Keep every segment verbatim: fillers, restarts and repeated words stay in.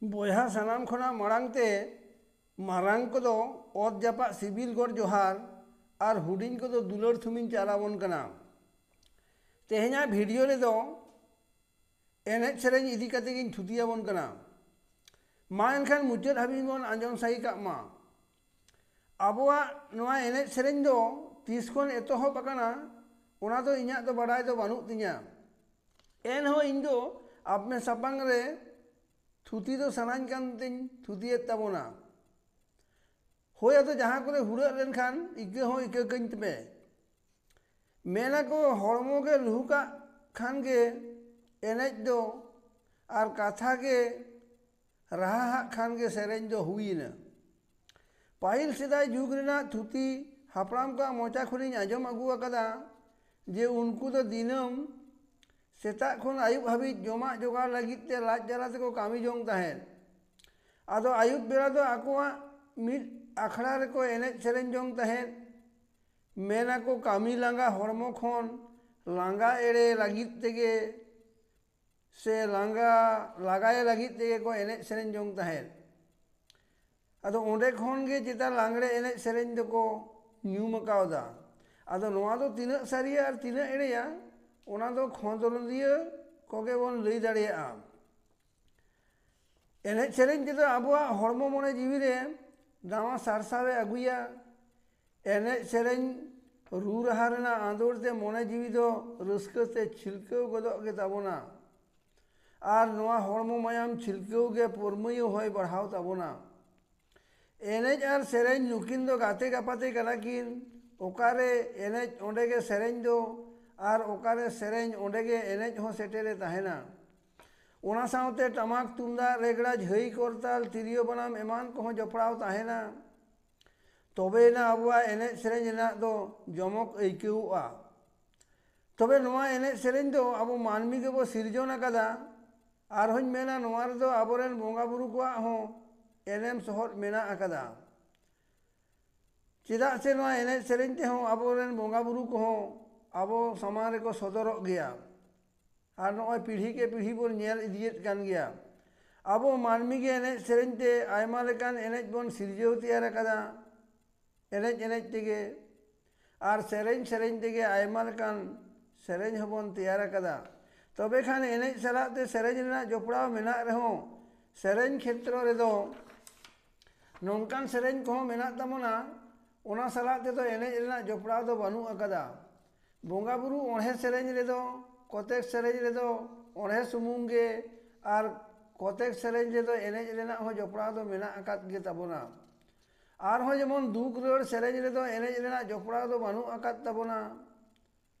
ᱵᱚᱭᱦᱟ, ᱥᱟᱱᱟᱢ ᱠᱷᱚᱱᱟᱜ ᱢᱟᱲᱟᱝ ᱛᱮ ᱢᱟᱨᱟᱝ ᱠᱚᱫᱚ ᱚᱛ ᱡᱟᱯᱟᱜ ᱥᱤᱵᱤᱞ ᱜᱚᱰ ᱡᱚᱦᱟᱨ ᱟᱨ ᱦᱩᱰᱤᱧ ᱠᱚᱫᱚ ᱫᱩᱞᱟᱹᱲ ᱛᱷᱩᱢᱤᱧ ᱪᱟᱞ ᱟᱵᱚᱱ ᱠᱟᱱᱟ᱾ ᱛᱮᱦᱮᱧᱟᱜ ᱵᱷᱤᱰᱤᱭᱳ ᱨᱮᱫᱚ ᱮᱱᱮᱡ ᱥᱮᱨᱮᱧ ᱤᱫᱤ ᱠᱟᱛᱮ ᱜᱤᱧ ᱛᱷᱩᱛᱤ ᱟᱵᱚᱱ ᱠᱟᱱᱟ᱾ ᱢᱟ ᱮᱱᱠᱷᱟᱱ ᱢᱩᱪᱟᱹᱫ ᱦᱟᱹᱵᱤᱡ ᱵᱚᱱ ᱟᱸᱡᱚᱢ ᱥᱟᱹᱦᱤ ᱠᱟᱜ ᱢᱟ᱾ ᱟᱵᱚᱣᱟᱜ ᱱᱚᱣᱟ ᱮᱱᱮᱡ ᱥᱮᱨᱮᱧ ᱫᱚ ᱛᱤᱥ ᱠᱷᱚᱱ ᱮᱛᱚᱦᱚᱵ ᱟᱠᱟᱱᱟ, ᱚᱱᱟ ᱫᱚ ᱤᱧᱟᱹᱜ ᱫᱚ ᱵᱟᱰᱟᱭ ᱫᱚ ᱵᱟᱹᱱᱩᱜ ᱛᱤᱧᱟᱹ᱾ ᱮᱱᱦᱚᱸ ᱤᱧ ᱫᱚ ᱟᱯᱮ ᱥᱟᱯᱟᱝ ᱨᱮ ᱛᱷᱩᱛᱤ ᱫᱚ ᱥᱟᱱᱟᱧ ᱠᱟᱱ ᱛᱤᱧ ᱛᱷᱩᱛᱤᱭᱮᱫ ᱛᱟᱵᱚᱱᱟ᱾ ᱦᱳᱭ, ᱟᱫᱚ ᱡᱟᱦᱟᱸ ᱠᱚᱨᱮ ᱦᱩᱲᱟᱹᱜ ᱞᱮᱱᱠᱷᱟᱱ ᱤᱠᱟᱹ ᱦᱚᱸ ᱤᱠᱟᱹ ᱠᱟᱹᱧ ᱛᱟᱯᱮ᱾ ᱢᱮᱱᱟᱠᱚ, ᱦᱚᱲᱢᱚ ᱜᱮ ᱞᱩᱦᱩᱠᱟᱜ ᱠᱷᱟᱱ ᱜᱮ ᱮᱱᱮᱡ ᱫᱚ, ᱟᱨ ᱠᱟᱛᱷᱟ ᱜᱮ ᱨᱟᱦᱟᱦᱟᱜ ᱠᱷᱟᱱ ᱜᱮ ᱥᱮᱨᱮᱧ ᱫᱚ ᱦᱩᱭᱮᱱᱟ᱾ ᱯᱟᱹᱦᱤᱞ ᱥᱮᱫᱟᱭ ᱡᱩᱜᱽ ᱨᱮᱱᱟᱜ ᱛᱷᱩᱛᱤ ᱦᱟᱯᱲᱟᱢ ᱠᱚᱣᱟᱜ ᱢᱚᱪᱟ ᱠᱷᱚᱱᱤᱧ ᱟᱸᱡᱚᱢ ᱟᱹᱜᱩ ᱟᱠᱟᱫᱟ ᱡᱮ ᱩᱱᱠᱩ ᱫᱚ ᱫᱤᱱᱟᱹᱢ ᱥᱮᱛᱟᱜ ᱠᱷᱚᱱ ᱟᱹᱭᱩᱵ ᱦᱟᱹᱵᱤᱡ ᱡᱚᱢᱟᱜ ᱡᱚᱜᱟᱲ ᱞᱟᱹᱜᱤᱫ ᱛᱮ ᱞᱟᱡ ᱡᱟᱞᱟ ᱛᱮᱠᱚ ᱠᱟᱹᱢᱤ ᱡᱚᱝ ᱛᱟᱦᱮᱸᱫ᱾ ᱟᱫᱚ ᱟᱹᱭᱩᱵ ᱵᱮᱲᱟ ᱫᱚ ᱟᱠᱚᱣᱟᱜ ᱢᱤᱫ ᱟᱠᱷᱲᱟ ᱨᱮᱠᱚ ᱮᱱᱮᱡ ᱥᱮᱨᱮᱧ ᱡᱚᱝ ᱛᱟᱦᱮᱸᱫ᱾ ᱢᱮᱱᱟᱠᱚ, ᱠᱟᱹᱢᱤ ᱞᱟᱸᱜᱟ ᱦᱚᱲᱢᱚ ᱠᱷᱚᱱ ᱞᱟᱸᱜᱟ ᱮᱲᱮ ᱞᱟᱹᱜᱤᱫ ᱛᱮᱜᱮ ᱥᱮ ᱞᱟᱸᱜᱟ ᱞᱟᱜᱟᱭᱮ ᱞᱟᱹᱜᱤᱫ ᱛᱮᱜᱮ ᱠᱚ ᱮᱱᱮᱡ ᱥᱮᱨᱮᱧ ᱡᱚᱝ ᱛᱟᱦᱮᱸᱫ᱾ ᱟᱫᱚ ᱚᱸᱰᱮ ᱠᱷᱚᱱ ᱜᱮ ᱪᱮᱛᱟ ᱞᱟᱜᱽᱲᱮ ᱮᱱᱮᱡ ᱥᱮᱨᱮᱧ ᱫᱚᱠᱚ ᱧᱩᱢ ᱟᱠᱟᱣᱫᱟ᱾ ᱟᱫᱚ ᱱᱚᱣᱟ ᱫᱚ ᱛᱤᱱᱟᱹᱜ ᱥᱟᱹᱨᱤᱭᱟ ᱟᱨ ᱛᱤᱱᱟᱹᱜ ᱮᱲᱮᱭᱟ, ᱚᱱᱟ ᱫᱚ ᱠᱷᱚᱸᱫᱽᱨᱚᱸᱫᱤᱭᱟᱹ ᱠᱚᱜᱮ ᱵᱚᱱ ᱞᱟᱹᱭ ᱫᱟᱲᱮᱭᱟᱜᱼᱟ᱾ ᱮᱱᱮᱡ ᱥᱮᱨᱮᱧ ᱛᱮᱫᱚ ᱟᱵᱚᱣᱟᱜ ᱦᱚᱲᱢᱚ ᱢᱚᱱᱮ ᱡᱤᱣᱤ ᱨᱮ ᱱᱟᱣᱟ ᱥᱟᱨᱥᱟᱣᱮ ᱟᱹᱜᱩᱭᱟ᱾ ᱮᱱᱮᱡ ᱥᱮᱨᱮᱧ ᱨᱩ ᱨᱟᱦᱟ ᱨᱮᱱᱟᱜ ᱟᱸᱫᱳᱲ ᱛᱮ ᱢᱚᱱᱮ ᱡᱤᱣᱤ ᱫᱚ ᱨᱟᱹᱥᱠᱟᱹ ᱛᱮ ᱪᱷᱤᱞᱠᱟᱹᱣ ᱜᱚᱫᱚᱜ ᱜᱮ ᱛᱟᱵᱚᱱᱟ᱾ ᱟᱨ ᱱᱚᱣᱟ ᱦᱚᱲᱢᱚ ᱢᱟᱭᱟᱢ ᱪᱷᱤᱞᱠᱟᱹᱣ ᱜᱮ ᱯᱩᱨᱢᱟᱹᱭᱟᱹ ᱦᱚᱭ ᱵᱟᱲᱦᱟᱣ ᱛᱟᱵᱚᱱᱟ᱾ ᱮᱱᱮᱡ ᱟᱨ ᱥᱮᱨᱮᱧ ᱱᱩᱠᱤᱱ ᱫᱚ ᱜᱟᱛᱮ ᱜᱟᱯᱟᱛᱮ ᱠᱟᱱᱟ ᱠᱤᱱ᱾ ᱚᱠᱟᱨᱮ ᱮᱱᱮᱡ ᱚᱸᱰᱮ ᱜᱮ ᱥᱮᱨᱮᱧ ᱫᱚ, ᱟᱨ ᱚᱠᱟᱨᱮ ᱥᱮᱨᱮᱧ ᱚᱸᱰᱮ ᱜᱮ ᱮᱱᱮᱡ ᱦᱚᱸ ᱥᱮᱴᱮᱨᱮ ᱛᱟᱦᱮᱱᱟ᱾ ᱚᱱᱟ ᱥᱟᱶᱛᱮ ᱴᱟᱢᱟᱠ ᱛᱩᱢᱫᱟᱜ ᱨᱮᱜᱽᱲᱟ ᱡᱷᱟᱹᱭ ᱠᱚᱨᱛᱟᱞ ᱛᱤᱨᱭᱳ ᱵᱟᱱᱟᱢ ᱮᱢᱟᱱ ᱠᱚᱦᱚᱸ ᱡᱚᱯᱲᱟᱣ ᱛᱟᱦᱮᱱᱟ᱾ ᱛᱚᱵᱮᱭᱮᱱᱟ ᱟᱵᱚᱣᱟᱜ ᱮᱱᱮᱡ ᱥᱮᱨᱮᱧ ᱨᱮᱱᱟᱜ ᱫᱚ ᱡᱚᱢᱚᱠ ᱟᱹᱭᱠᱟᱹᱣᱚᱜᱼᱟ᱾ ᱛᱚᱵᱮ ᱱᱚᱣᱟ ᱮᱱᱮᱡ ᱥᱮᱨᱮᱧ ᱫᱚ ᱟᱵᱚ ᱢᱟᱹᱱᱢᱤ ᱜᱮᱵᱚ ᱥᱤᱨᱡᱚᱱ ᱟᱠᱟᱫᱟ᱾ ᱟᱨᱦᱚᱸᱧ ᱢᱮᱱᱟ, ᱱᱚᱣᱟ ᱨᱮᱫᱚ ᱟᱵᱚᱨᱮᱱ ᱵᱚᱸᱜᱟ ᱵᱩᱨᱩ ᱠᱚᱣᱟᱜ ᱦᱚᱸ ᱮᱱᱮᱢ ᱥᱚᱦᱚᱫ ᱢᱮᱱᱟᱜ ᱟᱠᱟᱫᱟ᱾ ᱪᱮᱫᱟᱜ ᱥᱮ ᱱᱚᱣᱟ ᱮᱱᱮᱡ ᱥᱮᱨᱮᱧ ᱛᱮᱦᱚᱸ ᱟᱵᱚᱨᱮᱱ ᱵᱚᱸᱜᱟ ᱵᱩᱨᱩ ᱠᱚᱦᱚᱸ ᱟᱵᱚ ᱥᱟᱢᱟᱝ ᱨᱮᱠᱚ ᱥᱚᱫᱚᱨᱚᱜ ᱜᱮᱭᱟ᱾ ᱟᱨ ᱱᱚᱜᱼᱚᱭ ᱯᱤᱲᱦᱤ ᱠᱮ ᱯᱤᱲᱦᱤ ᱵᱚᱱ ᱧᱮᱞ ᱤᱫᱤᱭᱮᱫ ᱠᱟᱱ ᱜᱮᱭᱟ᱾ ᱟᱵᱚ ᱢᱟᱹᱱᱢᱤ ᱜᱮ ᱮᱱᱮᱡ ᱥᱮᱨᱮᱧ ᱛᱮ ᱟᱭᱢᱟ ᱞᱮᱠᱟᱱ ᱮᱱᱮᱡ ᱵᱚᱱ ᱥᱤᱨᱡᱟᱹᱣ ᱛᱮᱭᱟᱨ ᱟᱠᱟᱫᱟ᱾ ᱮᱱᱮᱡ ᱮᱱᱮᱡ ᱛᱮᱜᱮ ᱟᱨ ᱥᱮᱨᱮᱧ ᱥᱮᱨᱮᱧ ᱛᱮᱜᱮ ᱟᱭᱢᱟ ᱞᱮᱠᱟᱱ ᱥᱮᱨᱮᱧ ᱦᱚᱸᱵᱚᱱ ᱛᱮᱭᱟᱨ ᱟᱠᱟᱫᱟ᱾ ᱛᱚᱵᱮ ᱠᱷᱟᱱ ᱮᱱᱮᱡ ᱥᱟᱞᱟᱜ ᱛᱮ ᱥᱮᱨᱮᱧ ᱨᱮᱱᱟᱜ ᱡᱚᱯᱲᱟᱣ ᱢᱮᱱᱟᱜ ᱨᱮᱦᱚᱸ, ᱥᱮᱨᱮᱧ ᱠᱷᱮᱛᱨᱚ ᱨᱮᱫᱚ ᱱᱚᱝᱠᱟᱱ ᱥᱮᱨᱮᱧ ᱠᱚᱦᱚᱸ ᱢᱮᱱᱟᱜ ᱛᱟᱵᱚᱱᱟ, ᱚᱱᱟ ᱥᱟᱞᱟᱜ ᱛᱮᱫᱚ ᱮᱱᱮᱡ ᱨᱮᱱᱟᱜ ᱡᱚᱯᱲᱟᱣ ᱫᱚ ᱵᱟᱹᱱᱩᱜ ᱟᱠᱟᱫᱟ᱾ ᱵᱚᱸᱜᱟ ᱵᱩᱨᱩ ᱚᱬᱦᱮ ᱥᱮᱨᱮᱧ ᱨᱮᱫᱚ ᱠᱚᱛᱮᱠ ᱥᱮᱨᱮᱧ ᱨᱮᱫᱚ ᱚᱬᱦᱮ ᱥᱩᱢᱩᱝ ᱜᱮ ᱟᱨ ᱠᱚᱛᱮᱠ ᱥᱮᱨᱮᱧ ᱨᱮᱫᱚ ᱮᱱᱮᱡ ᱨᱮᱱᱟᱜ ᱦᱚᱸ ᱡᱚᱯᱲᱟᱣ ᱫᱚ ᱢᱮᱱᱟᱜ ᱟᱠᱟᱫ ᱜᱮ ᱛᱟᱵᱚᱱᱟ᱾ ᱟᱨᱦᱚᱸ ᱡᱮᱢᱚᱱ ᱫᱩᱠ ᱨᱟᱹᱲ ᱥᱮᱨᱮᱧ ᱨᱮᱫᱚ ᱮᱱᱮᱡ ᱨᱮᱱᱟᱜ ᱡᱚᱯᱲᱟᱣ ᱫᱚ ᱵᱟᱹᱱᱩᱜ ᱟᱠᱟᱫ ᱛᱟᱵᱚᱱᱟ᱾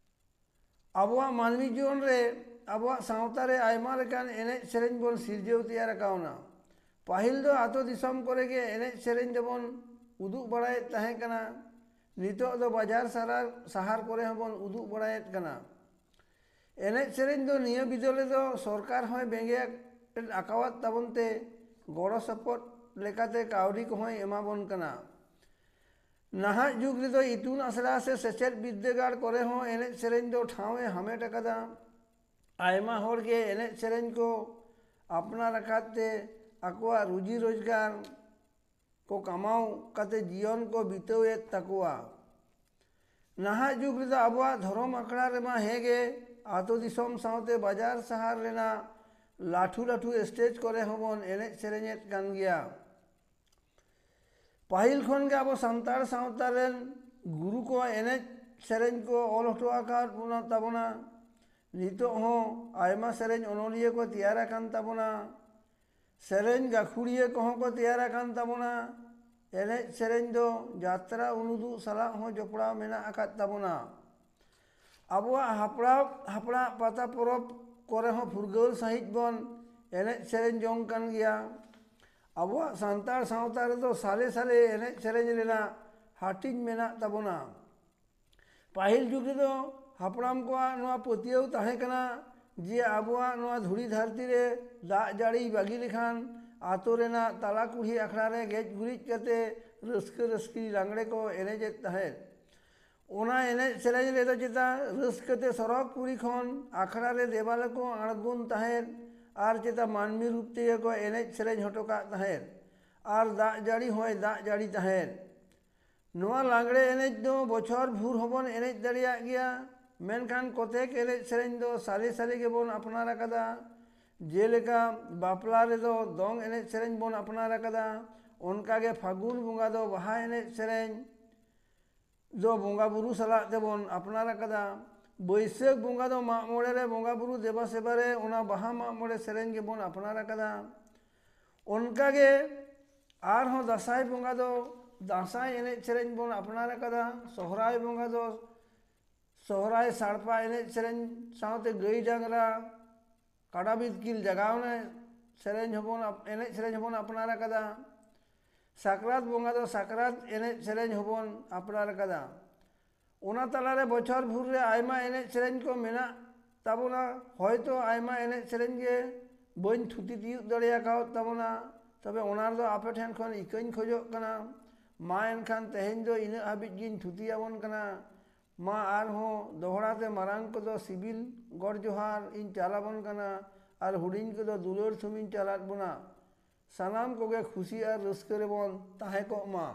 ᱟᱵᱚᱣᱟᱜ ᱢᱟᱹᱱᱢᱤ ᱡᱤᱭᱚᱱ ᱨᱮ, ᱟᱵᱚᱣᱟᱜ ᱥᱟᱶᱛᱟ ᱨᱮ ᱟᱭᱢᱟ ᱞᱮᱠᱟᱱ ᱮᱱᱮᱡ ᱥᱮᱨᱮᱧ ᱵᱚᱱ ᱥᱤᱨᱡᱟᱹᱣ ᱛᱮᱭᱟᱨ ᱟᱠᱟᱣᱱᱟ᱾ ᱯᱟᱹᱦᱤᱞ ᱫᱚ ᱟᱛᱳ ᱫᱤᱥᱚᱢ ᱠᱚᱨᱮ ᱜᱮ ᱮᱱᱮᱡ ᱥᱮᱨᱮᱧ ᱫᱚᱵᱚᱱ ᱩᱫᱩᱜ ᱵᱟᱲᱟᱭᱮᱫ ᱛᱟᱦᱮᱸ ᱠᱟᱱᱟ᱾ ᱱᱤᱛᱚᱜ ᱫᱚ ᱵᱟᱡᱟᱨ ᱥᱟᱨᱟᱨ-, ᱥᱟᱦᱟᱨ ᱠᱚᱨᱮ ᱦᱚᱸᱵᱚᱱ ᱩᱫᱩᱜ ᱵᱟᱲᱟᱭᱮᱫ ᱠᱟᱱᱟ᱾ ᱮᱱᱮᱡ ᱥᱮᱨᱮᱧ ᱫᱚ ᱱᱤᱭᱟᱹ ᱵᱤᱫᱟᱹᱞ ᱨᱮᱫᱚ ᱥᱚᱨᱠᱟᱨ ᱦᱚᱸᱭ ᱵᱮᱸᱜᱮᱫ ᱟᱠᱟᱣᱟᱫ ᱛᱟᱵᱚᱱ ᱛᱮ ᱜᱚᱲᱚ ᱥᱚᱯᱚᱦᱚᱫ ᱞᱮᱠᱟᱛᱮ ᱠᱟᱹᱣᱰᱤ ᱠᱚᱦᱚᱸᱭ ᱮᱢᱟ ᱵᱚᱱ ᱠᱟᱱᱟ᱾ ᱱᱟᱦᱟᱜ ᱡᱩᱜᱽ ᱨᱮᱫᱚ ᱤᱛᱩᱱ ᱟᱥᱲᱟ ᱥᱮ ᱥᱮᱪᱮᱫ ᱵᱤᱨᱫᱟᱹᱜᱟᱲ ᱠᱚᱨᱮ ᱦᱚᱸ ᱮᱱᱮᱡ ᱥᱮᱨᱮᱧ ᱫᱚ ᱴᱷᱟᱶ ᱮ ᱦᱟᱢᱮᱴ ᱟᱠᱟᱫᱟ᱾ ᱟᱭᱢᱟ ᱦᱚᱲ ᱜᱮ ᱮᱱᱮᱡ ᱥᱮᱨᱮᱧ ᱠᱚ ᱟᱯᱱᱟᱨ ᱟᱠᱟᱫ ᱛᱮ ᱟᱠᱚᱣᱟᱜ ᱨᱩᱡᱤ ᱨᱳᱡᱽᱜᱟᱨ ᱠᱚ ᱠᱟᱢᱟᱣ ᱠᱟᱛᱮ ᱡᱤᱭᱚᱱ ᱠᱚ ᱵᱤᱛᱟᱹᱣᱮᱫ ᱛᱟᱠᱚᱣᱟ᱾ ᱱᱟᱦᱟᱜ ᱡᱩᱜᱽ ᱨᱮᱫᱚ ᱟᱵᱚᱣᱟᱜ ᱫᱷᱚᱨᱚᱢ ᱟᱠᱷᱲᱟ ᱨᱮᱢᱟ ᱦᱮᱸ ᱜᱮ, ᱟᱛᱳ ᱫᱤᱥᱚᱢ ᱥᱟᱶᱛᱮ ᱵᱟᱡᱟᱨ ᱥᱟᱦᱟᱨ ᱨᱮᱱᱟᱜ ᱞᱟᱹᱴᱷᱩ ᱞᱟᱹᱴᱷᱩ ᱥᱴᱮᱡᱽ ᱠᱚᱨᱮ ᱦᱚᱸᱵᱚᱱ ᱮᱱᱮᱡ ᱥᱮᱨᱮᱧᱮᱫ ᱠᱟᱱ ᱜᱮᱭᱟ᱾ ᱯᱟᱹᱦᱤᱞ ᱠᱷᱚᱱ ᱜᱮ ᱟᱵᱚ ᱥᱟᱱᱛᱟᱲ ᱥᱟᱶᱛᱟ ᱨᱮᱱ ᱜᱩᱨᱩ ᱠᱚ ᱮᱱᱮᱡ ᱥᱮᱨᱮᱧ ᱠᱚ ᱚᱞ ᱦᱚᱴᱚ ᱟᱠᱟᱫ ᱵᱚᱱᱟ ᱛᱟᱵᱚᱱᱟ᱾ ᱱᱤᱛᱚᱜ ᱦᱚᱸ ᱟᱭᱢᱟ ᱥᱮᱨᱮᱧ ᱚᱱᱚᱞᱤᱭᱟᱹ ᱠᱚ ᱛᱮᱭᱟᱨ ᱟᱠᱟᱱ ᱛᱟᱵᱚᱱᱟ᱾ ᱥᱮᱨᱮᱧ ᱜᱟᱹᱠᱷᱩᱲᱤᱭᱟᱹ ᱠᱚᱦᱚᱸ ᱠᱚ ᱛᱮᱭᱟᱨ ᱟᱠᱟᱱ ᱛᱟᱵᱚᱱᱟ᱾ ᱮᱱᱮᱡ ᱥᱮᱨᱮᱧ ᱫᱚ ᱡᱟᱛᱨᱟ ᱩᱱᱩᱫᱩᱜ ᱥᱟᱞᱟᱜ ᱦᱚᱸ ᱡᱚᱯᱲᱟᱣ ᱢᱮᱱᱟᱜ ᱟᱠᱟᱫ ᱛᱟᱵᱚᱱᱟ᱾ ᱟᱵᱚᱣᱟᱜ ᱦᱟᱯᱲᱟᱜ ᱦᱟᱯᱲᱟᱜ ᱯᱟᱛᱟ ᱯᱚᱨᱚᱵᱽ ᱠᱚᱨᱮ ᱦᱚᱸ ᱯᱷᱩᱨᱜᱟᱹᱞ ᱥᱟᱺᱦᱤᱡ ᱵᱚᱱ ᱮᱱᱮᱡ ᱥᱮᱨᱮᱧ ᱡᱚᱝ ᱠᱟᱱ ᱜᱮᱭᱟ᱾ ᱟᱵᱚᱣᱟᱜ ᱥᱟᱱᱛᱟᱲ ᱥᱟᱶᱛᱟ ᱨᱮᱫᱚ ᱥᱟᱞᱮ ᱥᱟᱞᱮ ᱮᱱᱮᱡ ᱥᱮᱨᱮᱧ ᱨᱮᱱᱟᱜ ᱦᱟᱹᱴᱤᱧ ᱢᱮᱱᱟᱜ ᱛᱟᱵᱚᱱᱟ᱾ ᱯᱟᱹᱦᱤᱞ ᱡᱩᱜᱽ ᱨᱮᱫᱚ ᱦᱟᱯᱲᱟᱢ ᱠᱚᱣᱟᱜ ᱱᱚᱣᱟ ᱯᱟᱹᱛᱭᱟᱹᱣ ᱛᱟᱦᱮᱸ ᱠᱟᱱᱟ ᱡᱮ ᱟᱵᱚᱣᱟᱜ ᱱᱚᱣᱟ ᱫᱷᱩᱲᱤ ᱫᱷᱟᱹᱨᱛᱤ ᱨᱮ ᱫᱟᱜ ᱡᱟᱹᱲᱤ ᱵᱟᱹᱜᱤ ᱞᱮᱠᱷᱟᱱ ᱟᱛᱳ ᱨᱮᱱᱟᱜ ᱛᱟᱞᱟ ᱠᱩᱞᱦᱤ ᱟᱠᱷᱲᱟ ᱨᱮ ᱜᱮᱡ ᱜᱩᱨᱤᱡ ᱠᱟᱛᱮ ᱨᱟᱹᱥᱠᱟᱹ ᱨᱟᱹᱥᱠᱤ ᱞᱟᱜᱽᱲᱮ ᱠᱚ ᱮᱱᱮᱡᱮᱫ ᱛᱟᱦᱮᱸᱫ᱾ ᱚᱱᱟ ᱮᱱᱮᱡ ᱥᱮᱨᱮᱧ ᱨᱮᱫᱚ ᱪᱮᱛᱟ ᱨᱟᱹᱥᱠᱟᱹ ᱛᱮ ᱥᱚᱨᱚᱜᱽᱯᱩᱨᱤ ᱠᱷᱚᱱ ᱟᱠᱷᱲᱟ ᱨᱮ ᱫᱮᱵᱟᱞᱮ ᱠᱚ ᱟᱬᱜᱚᱱ ᱛᱟᱦᱮᱸᱫ᱾ ᱟᱨ ᱪᱮᱛᱟ ᱢᱟᱹᱱᱢᱤ ᱨᱩᱯ ᱛᱮᱜᱮ ᱠᱚ ᱮᱱᱮᱡ ᱥᱮᱨᱮᱧ ᱦᱚᱴᱚ ᱠᱟᱜ ᱛᱟᱦᱮᱸᱫ᱾ ᱟᱨ ᱫᱟᱜ ᱡᱟᱹᱲᱤ ᱦᱚᱸᱭ ᱫᱟᱜ ᱡᱟᱹᱲᱤ ᱛᱟᱦᱮᱸᱫ᱾ ᱱᱚᱣᱟ ᱞᱟᱜᱽᱲᱮ ᱮᱱᱮᱡ ᱫᱚ ᱵᱚᱪᱷᱚᱨ ᱵᱷᱩᱨ ᱦᱚᱸᱵᱚᱱ ᱮᱱᱮᱡ ᱫᱟᱲᱮᱭᱟᱜ ᱜᱮᱭᱟ, ᱢᱮᱱᱠᱷᱟᱱ ᱠᱚᱛᱮᱠ ᱮᱱᱮᱡ ᱥᱮᱨᱮᱧ ᱫᱚ ᱥᱟᱞᱮ ᱥᱟᱞᱮ ᱜᱮᱵᱚᱱ ᱟᱯᱱᱟᱨ ᱟᱠᱟᱫᱟ᱾ ᱡᱮᱞᱮᱠᱟ ᱵᱟᱯᱞᱟ ᱨᱮᱫᱚ ᱫᱚᱝ ᱮᱱᱮᱡ ᱥᱮᱨᱮᱧ ᱵᱚᱱ ᱟᱯᱱᱟᱨ ᱟᱠᱟᱫᱟ, ᱚᱱᱠᱟᱜᱮ ᱯᱷᱟᱹᱜᱩᱱ ᱵᱚᱸᱜᱟ ᱫᱚ ᱵᱟᱦᱟ ᱮᱱᱮᱡ ᱥᱮᱨᱮᱧ ᱫᱚ ᱵᱚᱸᱜᱟ ᱵᱩᱨᱩ ᱥᱟᱞᱟᱜ ᱛᱮᱵᱚᱱ ᱟᱯᱱᱟᱨ ᱟᱠᱟᱫᱟ᱾ ᱵᱟᱹᱭᱥᱟᱹᱠᱷ ᱵᱚᱸᱜᱟ ᱫᱚ ᱢᱟᱜ ᱢᱚᱬᱮ ᱨᱮ ᱵᱚᱸᱜᱟ ᱵᱩᱨᱩ ᱫᱮᱵᱟ ᱥᱮᱵᱟ ᱨᱮ ᱚᱱᱟ ᱵᱟᱦᱟ ᱢᱟᱜ ᱢᱚᱬᱮ ᱥᱮᱨᱮᱧ ᱜᱮᱵᱚᱱ ᱟᱯᱱᱟᱨ ᱟᱠᱟᱫᱟ᱾ ᱚᱱᱠᱟᱜᱮ ᱟᱨᱦᱚᱸ ᱫᱟᱸᱥᱟᱭ ᱵᱚᱸᱜᱟ ᱫᱚ ᱫᱟᱸᱥᱟᱭ ᱮᱱᱮᱡ ᱥᱮᱨᱮᱧ ᱵᱚᱱ ᱟᱯᱱᱟᱨ ᱟᱠᱟᱫᱟ᱾ ᱥᱚᱦᱨᱟᱭ ᱵᱚᱸᱜᱟ ᱫᱚ ᱥᱚᱦᱨᱟᱭ ᱥᱟᱲᱯᱟ ᱮᱱᱮᱡ ᱥᱮᱨᱮᱧ ᱥᱟᱶᱛᱮ ᱜᱟᱹᱭ ᱰᱟᱝᱨᱟ ᱠᱟᱰᱟ ᱵᱤᱛᱠᱤᱞ ᱡᱟᱜᱟᱣᱱᱟ ᱥᱮᱨᱮᱧ ᱦᱚᱸᱵᱚᱱ ᱟᱯ- ᱮᱱᱮᱡ ᱥᱮᱨᱮᱧ ᱦᱚᱸᱵᱚᱱ ᱟᱯᱱᱟᱨ ᱟᱠᱟᱫᱟ᱾ ᱥᱟᱠᱨᱟᱛ ᱵᱚᱸᱜᱟ ᱫᱚ ᱥᱟᱠᱨᱟᱛ ᱮᱱᱮᱡ ᱥᱮᱨᱮᱧ ᱦᱚᱸᱵᱚᱱ ᱟᱯᱱᱟᱨ ᱟᱠᱟᱫᱟ᱾ ᱚᱱᱟ ᱛᱟᱞᱟᱨᱮ ᱵᱚᱪᱷᱚᱨ ᱵᱷᱩᱨ ᱨᱮ ᱟᱭᱢᱟ ᱮᱱᱮᱡ ᱥᱮᱨᱮᱧ ᱠᱚ ᱢᱮᱱᱟᱜ ᱛᱟᱵᱚᱱᱟ᱾ ᱦᱚᱭᱛᱳ ᱟᱭᱢᱟ ᱮᱱᱮᱡ ᱥᱮᱨᱮᱧ ᱜᱮ ᱵᱟᱹᱧ ᱛᱷᱩᱛᱤ ᱛᱤᱭᱳᱜ ᱫᱟᱲᱮ ᱟᱠᱟᱣᱟᱫ ᱛᱟᱵᱚᱱᱟ, ᱛᱚᱵᱮ ᱚᱱᱟ ᱨᱮᱫᱚ ᱟᱯᱮ ᱴᱷᱮᱱ ᱠᱷᱚᱱ ᱤᱠᱟᱹᱧ ᱠᱷᱚᱡᱚᱜ ᱠᱟᱱᱟ᱾ ᱢᱟ ᱮᱱᱠᱷᱟᱱ ᱛᱮᱦᱮᱧ ᱫᱚ ᱤᱱᱟᱹᱜ ᱦᱟᱹᱵᱤᱡ ᱜᱤᱧ ᱛᱷᱩᱛᱤ ᱟᱵᱚᱱ ᱠᱟᱱᱟ᱾ ᱢᱟ ᱟᱨᱦᱚᱸ ᱫᱚᱦᱲᱟ ᱛᱮ ᱢᱟᱨᱟᱝ ᱠᱚᱫᱚ ᱥᱤᱵᱤᱞ ᱜᱚᱰ ᱡᱚᱦᱟᱨ ᱤᱧ ᱪᱟᱞ ᱟᱵᱚᱱ ᱠᱟᱱᱟ, ᱟᱨ ᱦᱩᱰᱤᱧ ᱠᱚᱫᱚ ᱫᱩᱞᱟᱹᱲ ᱛᱷᱩᱢᱤᱧ ᱪᱟᱞᱟᱫ ᱵᱚᱱᱟ᱾ ᱥᱟᱱᱟᱢ ᱠᱚᱜᱮ ᱠᱷᱩᱥᱤ ᱟᱨ ᱨᱟᱹᱥᱠᱟᱹ ᱨᱮᱵᱚᱱ ᱛᱟᱦᱮᱸ ᱠᱚᱜ ᱢᱟ᱾